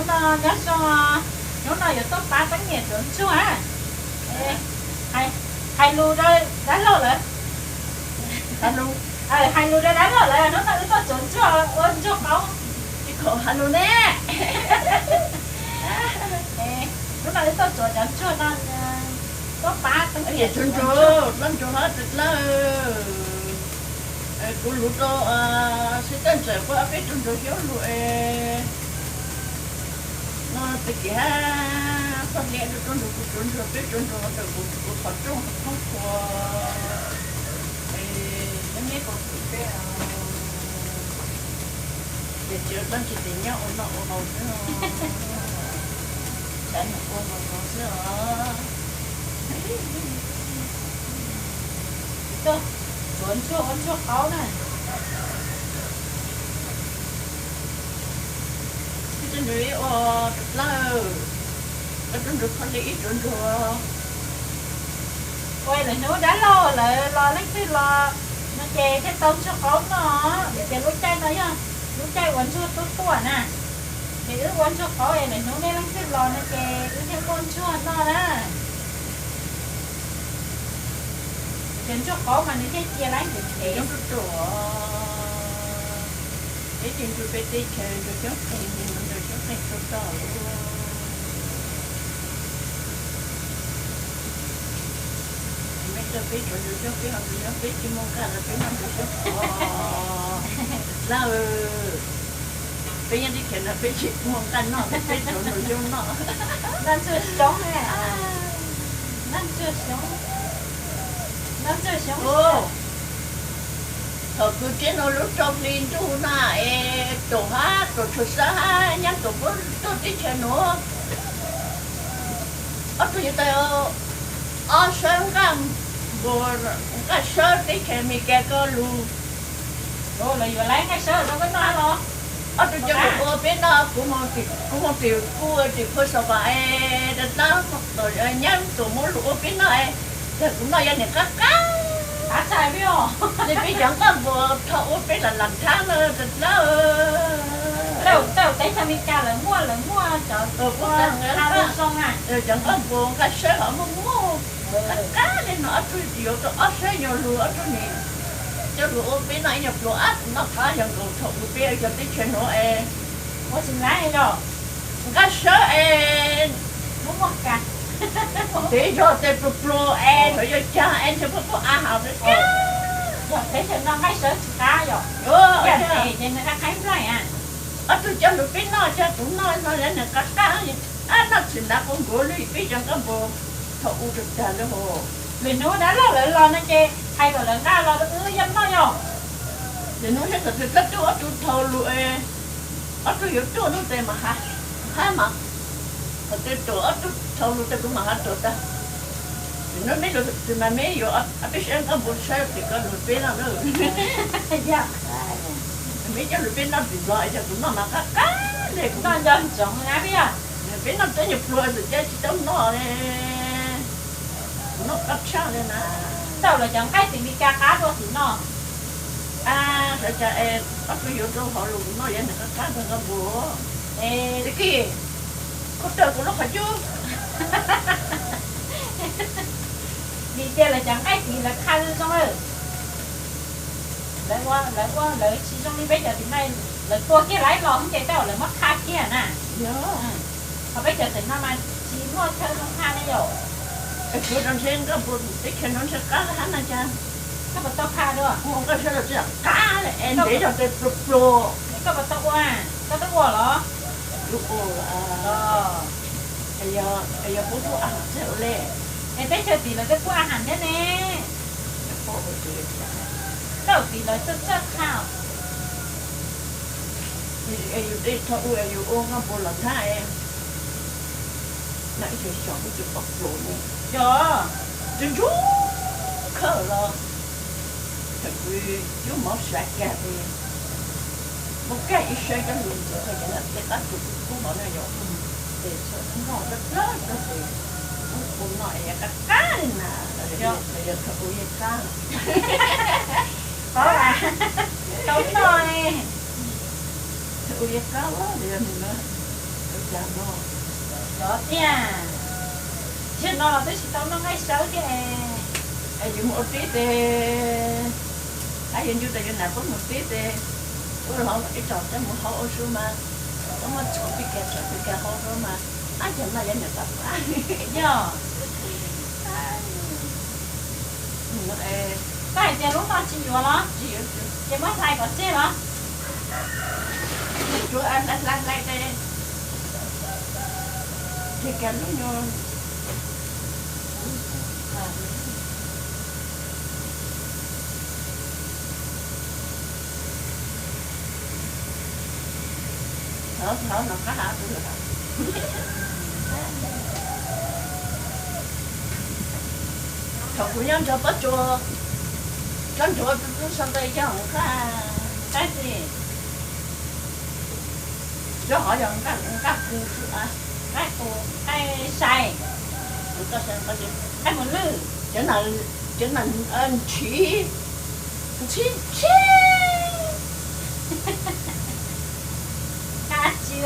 No nyob zoo, hnub no yuav tuaj pab teeb niam tsuav ntsuag. Hais lus rau dab laug lawm. Hais lus rau dab laug lawm, hnub no wb tuaj tsuav ntsuag ua ntsuag qaub. Ib khom hais lus ne. Hnub no wb tuaj tsuav cov ntsuag no, tuaj pab teeb niam tsuav ntsuag hab tsuav dlawb. Kuv lus rau xib teb ntxawm puab ob peb tug ntsuag xyoob lug es no tag kis hab pog hliv rau tug ntsuag, kuv tsuav ntsuag, peb tsuav ntsuag tawm kuv qhov rooj qhov qhuas es neb puas pum peb os. Ces tsis ua dlaab tsi tes nyob ua noj ua haus xwb os, tsav num ua nkaus nkaus xwb os. Tsuav ntsuag ua ntsuag qaub na. Ib tug ntsuag ib ua rau dlawb, ib tug ntsuag pog hliv ib tsuav ntsuag. Ua lwm hnub dab laug lawv los leej twg los no ces thiaj tau ntsuag qaub noj. Vim tias lub caij no yog lub caij uas ntsuag tuaj tuaj na, ces wb ua ntsuag qaub es lwm hnub nej leej twg los no ces wb thiaj muaj ntsuag noj na. Ces ntsuag qaub mas nws thiaj cia lab nkev nkev. Peb ces ntsuag peb teb chaws ntsuag xyoob qeeg, ntsuag xyoob qeeg tag tag li. Mej tau peb tsuav ntsuag xyoob, peb ho ntsuag xyoob, peb tsis muaj nqaj los peb noj ntsuag xyoob qhov. Dlawb, peb nyob teb chaws no peb tsis muaj nqaj noj, peb tsuav ntsuag xyoob noj. Noj ntsuag xyoob, noj ntsuag xyoob, noj ntsuag xyoob. Thaum kws tsev nuav lub rau hli ntuj na es Tuam hab Tuam Tshuas Xab hab Nyab Tuam puab tuaj teb chaws nuav, ob tug yuav tau ob sawb nqaj npua, nqaj sawb teb chaws Amelikas ko lug. Lawv yuav lab nqaj sawb rau peb noj los? Ob tug coj lug ua peb noj, kuv moog tim kuv, tim Phua Xas Vas es dlaab, Nyab Tuam muab lug ua peb noj es, yog kuv noj yog niam qab qab. Nej peb cov nqaj npua thov ua peb lam lam thab na dlaab. Teb chaws Amelikas lawv muaj, lawv muaj cov, cov nqaj npua nqaj sawb los muaj muaj. Qab qab le no ob tug yuav tau ob sawb nyuag lug, ob tug nim coj lug ua peb noj ib nyuag pluas, ab noj qab yog nkaus thaum ub peb cov teb chaws nuav es ua tsis lab yog nqaj sawb es muaj muaj kas, ntev zog tes pluas pluas es thaum yuav caag es ntshe puab puab a has peb. Yog teb chaws no nqaj sawb tsis qab yog, yog ntev ces nws qab qab nplaig. Ob tug coj lug peb noj, coj kuv noj no yog nws qab qab, ab noj tsis nrov quas nkuav li peb cov nqaj npua thaum ub tag tag li hos. Lwm hnub dab laug lawv los no ces hais kom lawv nqa los rau wb yeej noj yog. Lwm hnub saib thaum twg koj tuaj ob tug dhau lug, ob tug yuav tuaj hnub tes mas hab mas, thaum twg tuaj ob tug dhau lug tes kuv mam has tuaj tag. Lwm hnub meb lug txug mas meb yuav ob peb sab nqaj npua saib tim koj lug peb noj na. Meb coj lug peb noj tim Nplog es yog kuv noj mas qab qab le, kuv noj nco ntsoov na peb yog. Peb noj teb nyuag pluas xwb ces tsis tau noj le, kuv noj qab tshaj le na. Tau lawv cov nqaij tim Meskas qab dua tim no. Ab, sawv daws es ob tug yuav rau hauv lug kuv noj yog nws qab qab nrog nqaj npua. Tag kis kuv tawm kuv lub qhov cub. Vim tias lawv cov nqaij tim lawv qha zoo lawm. Lawv ua, lawv ua, lawv tsis zoo li peb cov tim no, lawv tua kiag laib los ces tej zaum lawv muab qha kiag na. Ho peb cov tim no mas tsis muaj chaw zoo qha li yom. Kuv rau ntshe nqaj npua teb chaws no ntshe qab hab no cas. Koj puas tau qha dua? Ua nqaj sawb los tsis qab es ntev zog tes pluas pluas. Koj puas tau ua? Koj twb ua los? Kuv ua. Es yog puab pub a has thiab ua le. Es teb chaws tim lawv twb pub a has thiab ne. Tau tim lawv txawj txawj qha. Es yus tej thaum ub es yus ua nqaj npua los thab, na ib xyoos xyoo kuv tsis pom pluas ne. Yog, tsuag ntsuag khawb los, thaum kuv cub mov sav kag es muab kag ib sab coj lug ntxiv kho ces tej qab tsuag kub kub hov na yom. Ces txhua noj dawb dawb tag ces muab ua no es yog qab qab li na, los yog thaum ub yeej qab. Tau noj, thaum ub yeej qab los yog nws no. Cov tiag, zaum no los twb tsis tau noj nqaij sawv thiab. Es yus mus ua teb tes, ab yus ncu tas yus nam puab mus teb tes, ua hauv ib tog coj mus hau ua su mas, koj muab tshuav pib kiag tshuav pib kiag hau rau mas, ab yog no yog niam tais pab. Yog. Koj hais tias lub no tsis yuav los? Tsis yuav, ces muab hlais kom tseg los? Tsuav hlais hlais hlais, ces kiag lub nyuag. Thov, thov no qab hav tus. Thaum kuv nyob nrog Pob Tsuas, Pob Tsuas tus tub sau ntawd yog nqaj, nqaj xi, yog hov yog nqaj qus xwb, nqaj qus, nqaj sai, nqaj sai, nqaj mus lwj, cov na, cov na ntshiv, ntshiv ntshiv. Nqaj tsi,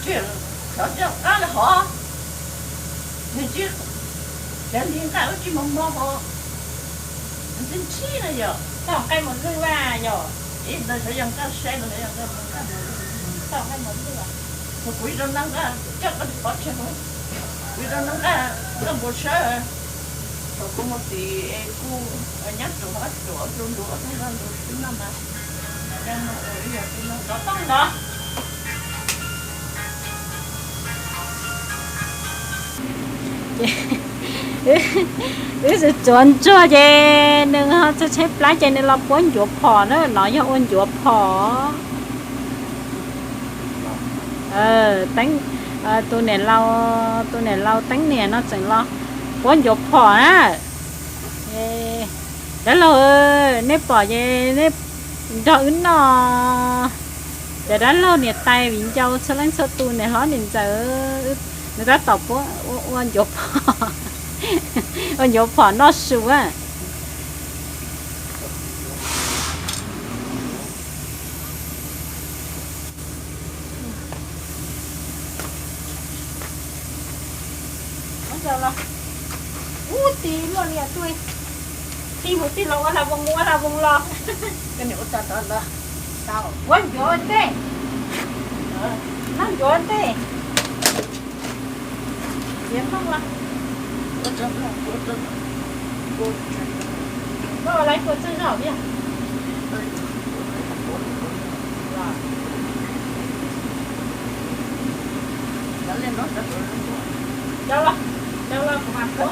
tsis, xyov cov qab li hov, nws tsis, cov li nqaj ub tsis mos mos hov, ntshiv ntshiv no yog. Tau nqaj mus lwj a yog. Ib ntawd xyov yog nqaj sai los xyov yog nqaj mus, nqaj mus lwj. Tau nqaj mus lwj. Kuv ib rau noj nqaj coj koj tus pov tseg, kuv ib rau noj nqaj, nqaj npua sawb. Thaum kuv mus tim es kuj nyab ruam, ruam, ruam, ruam, ruam xwb no mas. Rov tooj ntov. Wb tsuav ntsuag ces nws ho txog tshaib plab ces nws los puab ncuav phom na, no yog ua ncuav phom. Teeb, tus niam laus, tus niam laus Teeb niam no tseem los puab ncuav phom na. Dab laug, nej pom ces nej nrog wb noj. Cov dab laug niam tais viv ncaus txhua leej txhua tus, niam hlob niam ntxawm, nws tab tom puab ua ncuav phom, ua ncuav phom noj su a. Ub, tig luaj li tuaj, tig mus tig los ua la voos ua la voos los. Puab ncuav tej, noj ncuav tej. Txiav nplooj los. Koj ua lawv kua txawj zog thiab. Cov los, cov los kuv mam kuv.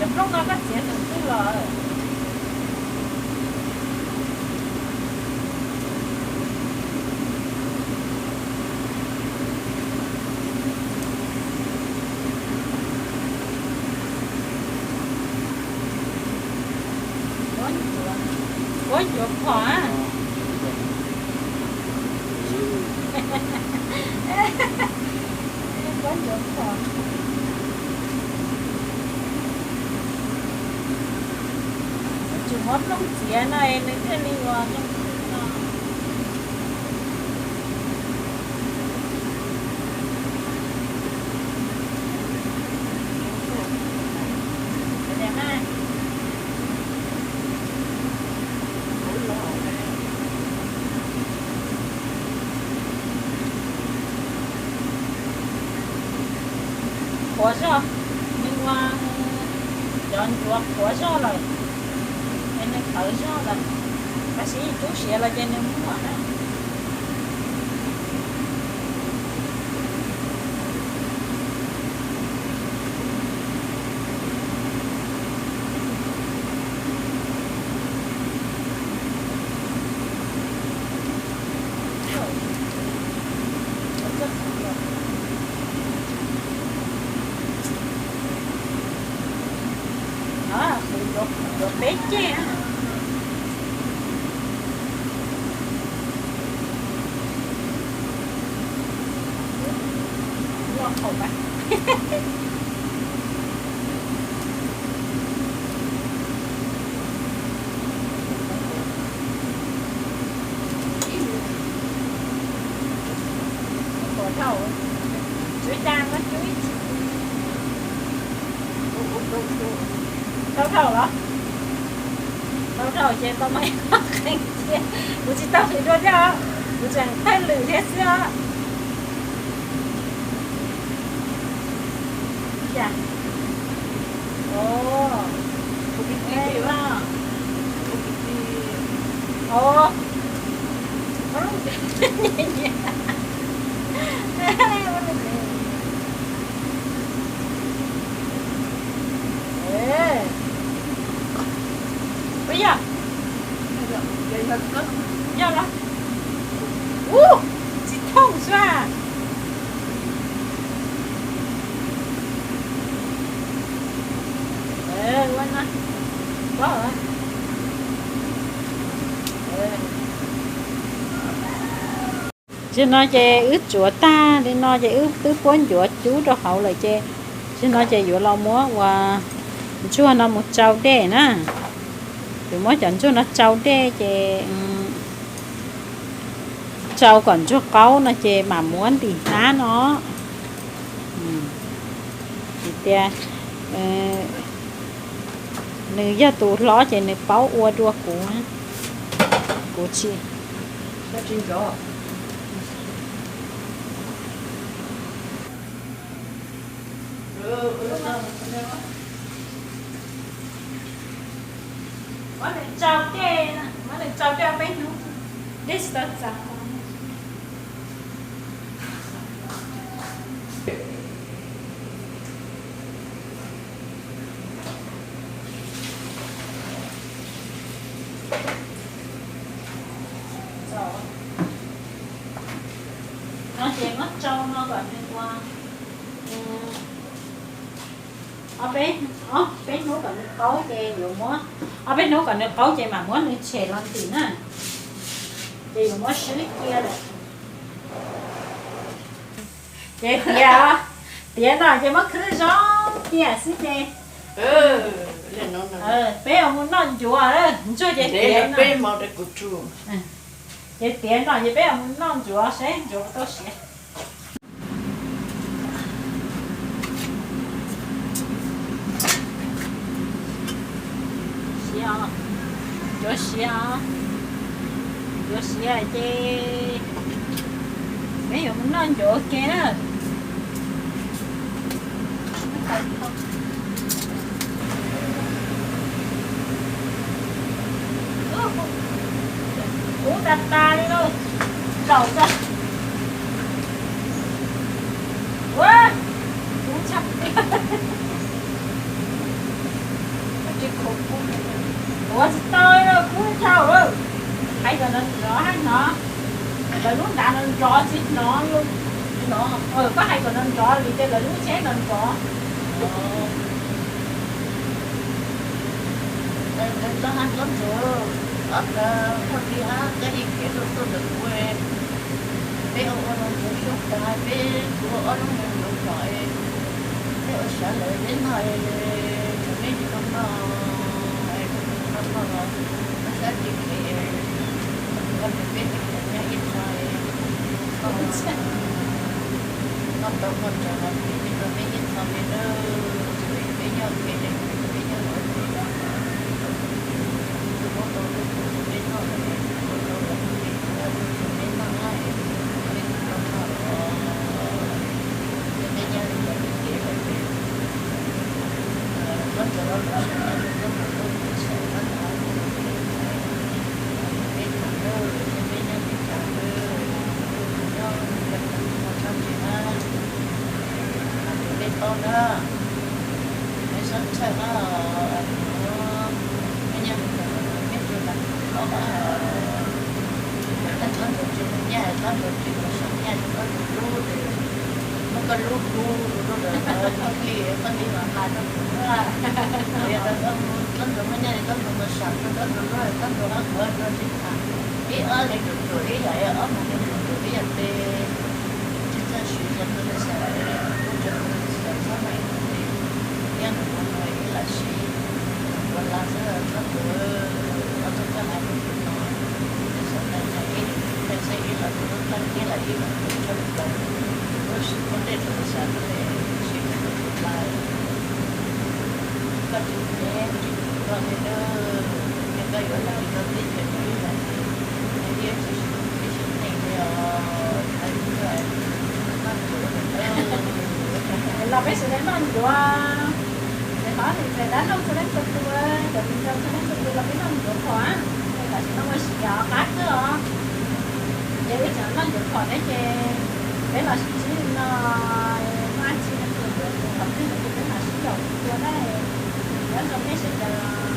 Cov nplooj no koj txiav tus twg los? Puab ncuav phom a. Puab ncuav phom. Tsis muab nplooj txiav no nws thiaj li ua zoo no. Qhuav zog, nws ua cov ncuav qhuav zog lawm, es nws qawv zog lawm, tab sis cub siav los ces nws muaj na. Ncuav peb ceg. Tsuav xya no cub ib txhis. Tau dhau los? Tau dhau ces tau muab qee thiab. Kuv tsis tau qhwv dua thiab os, kuv tseem thawj lwm thiab xwb os. Puas yog? Yog los? Ub, tsis thooj sua. Ua no. Tsis no ces wb tsuav tag li no ces wb twb puab ncuav cub rau hauv lawm ces tsis no ces yuav los muab ua ntsuag no mus tsau dej na. Yuav muab cov ntsuag no tsau dej ces tsau kom ntsuag qaub no ces mam muab ntim hnab no. Vim tias nws yog tus hlob ces nws paub ua dua kuv, kuv tsis. Muab nws tsau dej, muab nws tsau dej peb hnub, dej tsis tau txaus. No ces muab tsau no kom nws ua ob peb, ob peb hnub kom nws qaub ces yuav muab, ob peb hnub kom nws qaub ces mam muab nws tshem los ntim na. Ces yuav muab swb cia lawm. Ces tiav, tiav no ces muab khwb zoo tiam xwb ces peb mus noj ncuav, ntsuag ces tiav no. Ces tiav no ces peb mus noj ncuav seb ncuav puas tau siav. Siav os, ncuav siav os, ncuav siav ces peb yuav mus noj ncuav ua ke na. Kub tas tas li lauj, zaum tag. Ua, kub tshaj. Ua tsis tau li lauj, kub tshaj lawm. Hais kom nrov nrov hab hnov. Lawv lub nrad nrov nrov tsis hnov li. Koj hais kom nrov nrov vim tias lawv lub tsheb nrov nrov. Txhob hab txhob ntsuav, ob txhais txhob tiv hab, koj yeej khiav tuaj tuaj ntawm kuv. Peb ua ua no ntsuav xyoob tas, peb kuv ua ob lub no ntsuav kom peb ua sawv lawm peb noj, tsam peb tsis tau noj, koj tsis tau noj los koj sab tsis khiav, koj tus koj tus peb tsis khiav nyob ib txhais, koj tau koj tsaug los peb tsis tau peb ib txhais li nawb, peb nyob peb li, peb nyob lawm peb, tus koj tau lub kuv peb noj lawm, tus koj tau lub kuv peb noj, peb tsis tau noj los peb nyob li ntawd peb lawm peb, koj tsaug los koj sawv nyob rau koj tus lub kuv sawv koj noj, peb tsaug nawb, peb nyob peb tsaug nawb, nyob li ntawd tag kis no txhob ntsia na, peb paub na. Peb sab tshawj na, peb nyob li ntawd peb tsuas lam paub na, txhob ntsuas tsis mus nyaj, txhob ntsuas tsis mus saum nyaj, txhob ntsuas lub, muab koj lub hu rau ntawd, koj li koj li mam hais rau kuv na. Yog txhob ntsuas muaj nyaj, txhob ntsuas mus saum, txhob ntsuas lub, txhob ntsuas qhov qhov rau tsis tham, ib ob li ruam ruam ib yam, ob mus li ruam ruam ib yam tes. Tsis txawj siv cov pronunciation, kuv tseem pronunciation txhob hais ib tus li, thiab nws ua no ib lam siv, nws ua laj xwb txhob ntsuas, txhob txawj hais rau kuv no, kuv xav tau cas ib li tsis txawj xav ib los tus lub plab ib los ib los tus tshawb plaws, Los peb sawv daws noj ncuav, ces qhov ntawm dab laug txhua leej txhua tus, cov viv ncaus txhua leej txhua tus los peb noj ncuav phom, tam sim no ua si qab kawg os. Ces wb tseem noj ncuav phom thiab ces peb los sib ntsib no, muaj dab tsi no ces yuav tus qhov twg no ces peb mam sib yaum ua na. Nyob zoo nej sawv daws.